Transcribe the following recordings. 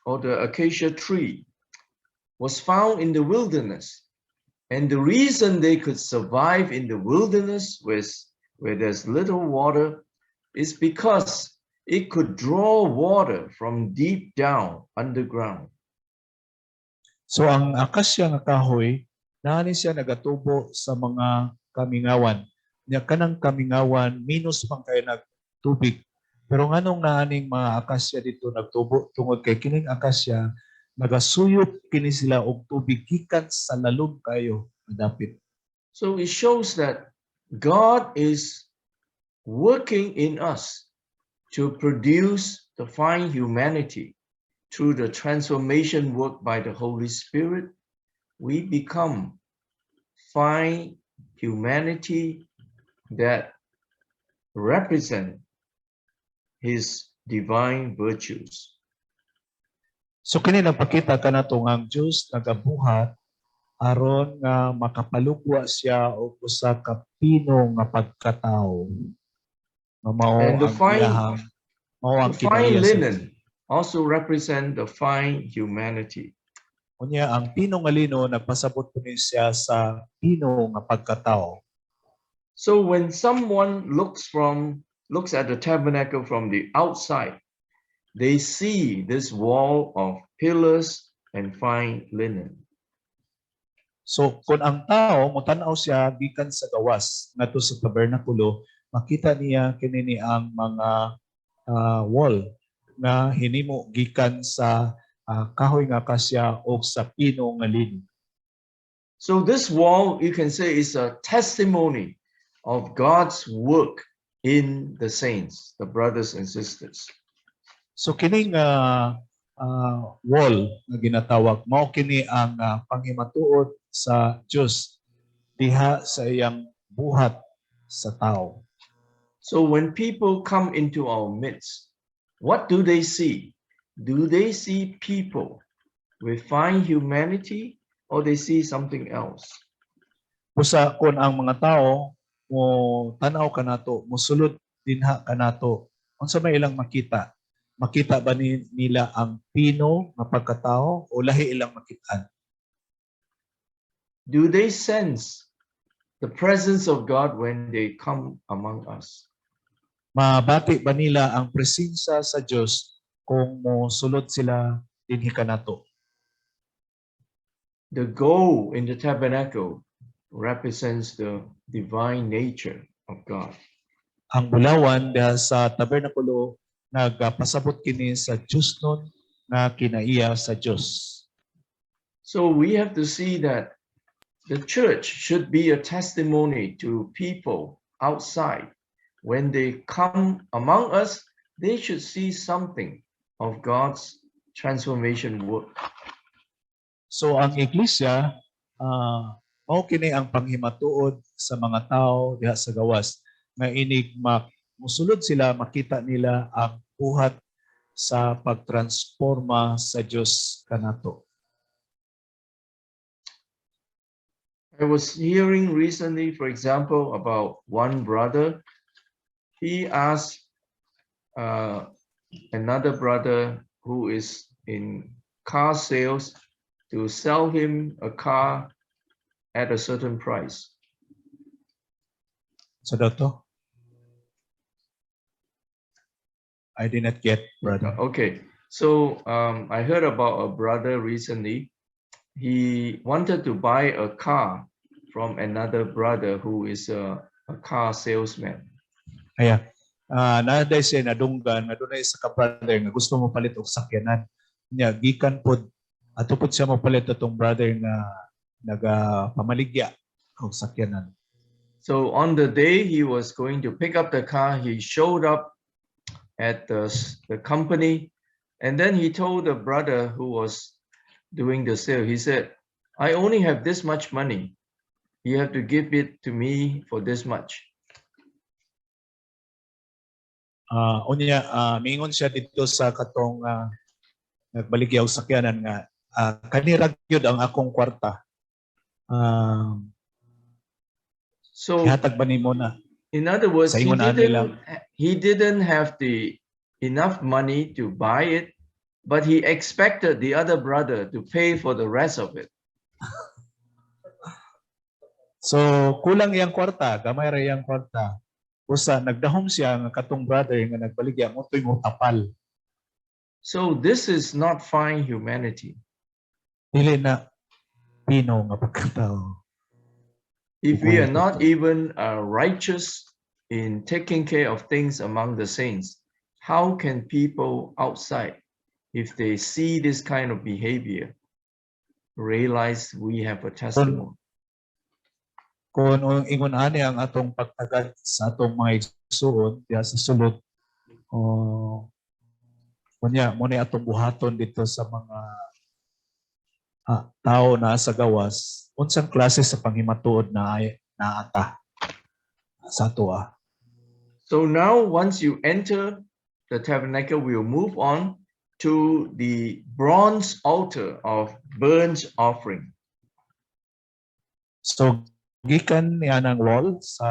or the acacia tree was found in the wilderness. And the reason they could survive in the wilderness where there's little water is because it could draw water from deep down underground. So ang akasya nga kahoy, naani siya nagatubo sa mga kamingawan. Nya kanang kamingawan minus man kay nagtubig. Pero nganong naaning mga akasya dito nagtubo? Tungod kay kining akasya nagasuyop kini sila og tubig gikan sa lalom kayo dapit. So it shows that God is working in us to produce the fine humanity through the transformation work by the Holy Spirit. We become fine humanity that represent His divine virtues. So kini nagpakita kanato nga ang Dios nagabuhat aron nga makapalugwa siya og usa ka pino nga pagkatawo. Nga mao And the ang fine iyahang mao ang The fine kinaiya sa linen also represent the fine humanity. Unya ang pino nga lino nagpasabot po ni siya sa pino nga pagkatao. So when someone looks at the tabernacle from the outside, they see this wall of pillars and fine linen. So kung ang tao motan-aw siya gikan sa gawas ngadto sa tabernakulo, makita niya kini ni ang mga wall nga hinimo gikan sa kahoy nga akasya o sa pino nga lino. So this wall, you can say, is a testimony of God's work in the saints, the brothers and sisters. So kining wall nga ginatawag mao kini ang panghimatuod sa Dios diha sa iyang buhat sa tao. So when people come into our midst, what do they see? Do they see people with fine humanity or they see something else? Busa kung ang mga tao mo tan-aw kanato, mosulod dinha kanato, unsa may ilang makita? Makita ba nila ang pino nga pagkatao o lahi ilang makitaan? Do they sense the presence of God when they come among us? Mabati ba nila ang presensya sa Dios kung mosulod sila dinhi kanato? The gold in the tabernacle represents the divine nature of God. Ang bulawan diha sa tabernakulo nagpasabot kini sa Diosnon nga kinaiya sa Dios. So we have to see that the church should be a testimony to people outside. When they come among us, they should see something of God's transformation work. So ang iglesia mao kini ang panghimatuod sa mga tao diha sa gawas nga inig musulod sila, makita nila ang buhat sa pagtransforma sa Dios kanato. I was hearing recently, for example, about one brother. He asked another brother who is in car sales to sell him a car at a certain price. So daw to? I did not get, brother. Okay, so I heard about a brother recently. He wanted to buy a car from another brother who is a car salesman. Aya. Naa day siya nadunggan nga dunay isa ka brother nga gusto mo palit og sakyanan. Nya gikan pod ato pod siya mopalit atong brother nga nagapamaligya og sakyanan. So on the day he was going to pick up the car, he showed up at the company, and then he told the brother who was doing the sale, he said, "I only have this much money. You have to give it to me for this much." Unya miingon siya dito sa katong nagbaligya og sakyanan nga kani ra gyud ang akong kwarta. So Ihatag ba nimo na? In other words, Sa ingon ani lang. He didn't have the enough money to buy it. But he expected the other brother to pay for the rest of it. So kulang iyang kwarta, gamay ra iyang kwarta. Usa nagdahom siya nga katong brother nga nagbaligya mo to'y motapal. So this is not fine humanity. Dili na pino nga pagkatao. If we are not even righteous in taking care of things among the saints, how can people outside, if they see this kind of behavior, realize we have a testimony? Kung ang ingon ani ang atong pagtagad sa atong mga igsuon diha sa sulod o kunya mo ni atong buhaton dito sa mga tao na sa gawas, unsang klase sa panghimatuod na ay naata sa atoa? So now, once you enter the tabernacle, we'll move on to the bronze altar of burnt offering. So gikan niya ng wall sa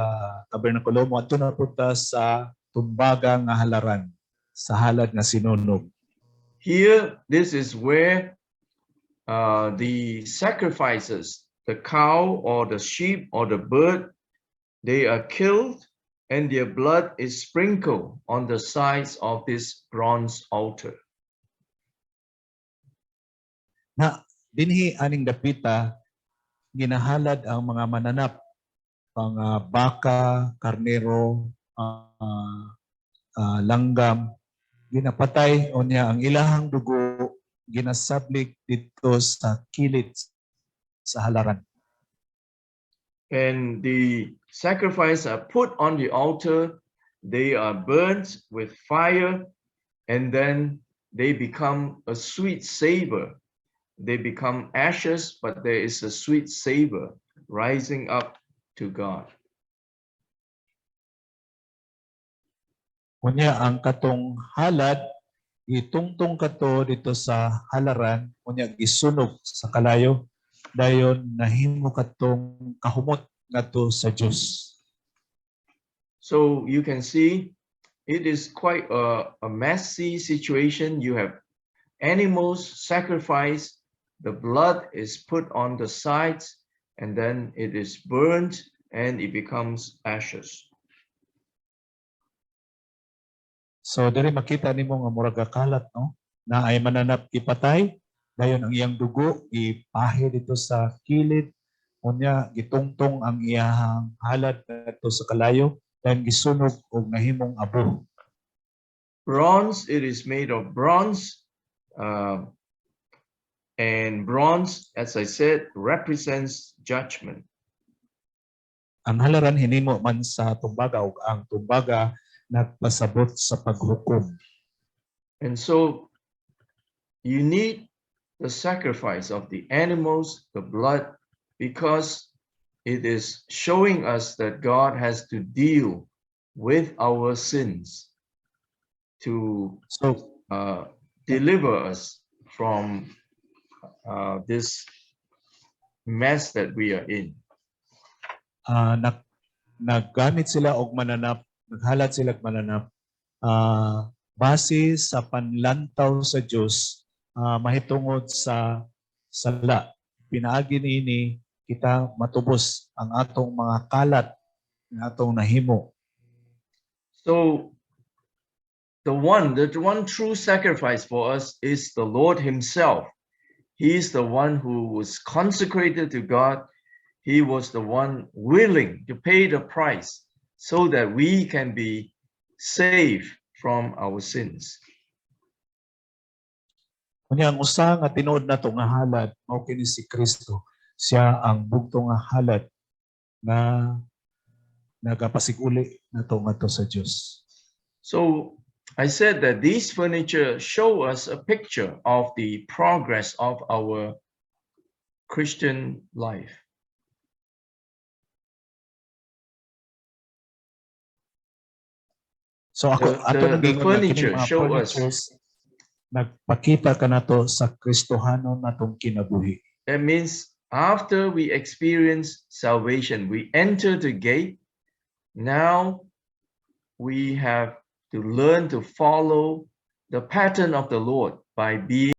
tabernakulo, moadto na pud ta sa tumbaga nga halaran sa halad nga sinunog. Here, this is where the sacrifices, the cow or the sheep or the bird, they are killed and their blood is sprinkled on the sides of this bronze altar. Na dinhi aning dapita ginahalad ang mga mananap, mga baka, karnero, langgam, ginapatay unya ang ilahang dugo ginasablik dito sa kilid sa halaran. And the sacrifice are put on the altar, they are burnt with fire, and then they become a sweet savor. They become ashes, but there is a sweet savor rising up to God. Unya ang katong halad itungtong kato dito sa halaran, unya gisunog sa kalayo, dayon nahimo katong kahumot ngadto sa Dios. So you can see it is quite a messy situation. You have animals sacrificed, the blood is put on the sides, and then it is burned and it becomes ashes. So diri makita nimo nga murag kalat, no, na ay mananap ipatay, dayon ang iyang dugo ipahe dito sa kilid, unya gitungtong ang iyang halad ngadto sa kalayo, dayon gisunog og nahimong abo. Bronze, it is made of bronze. And bronze, as I said, represents judgment. Ang halaran hinimo man sa tumbaga ug ang tumbaga nagpasabot sa paghukom. And so you need the sacrifice of the animals, the blood, because it is showing us that God has to deal with our sins to So deliver us from this mess that we are in. Naggamit sila og mananap, naghalad sila og mananap base sa panlantaw sa Dios mahitungod sa sala. Pinaagi niini kita matubos ang atong mga kalat nga atong nahimo. So the one true sacrifice for us is the Lord Himself. He is the one who was consecrated to God. He was the one willing to pay the price so that we can be saved from our sins. Unya ang usa nga tinuod nato nga halad mao kini si Kristo. Siya ang bugto nga halad nga nagapasiguli nato ngadto sa Dios. So I said that these furniture show us a picture of the progress of our Christian life. So ako ato nang The giingon nga kining furniture mga show us. furnitures nagpakita kanato sa Kristohanon natong kinabuhi. That means after we experience salvation, we enter the gate. Now we have to learn to follow the pattern of the Lord By being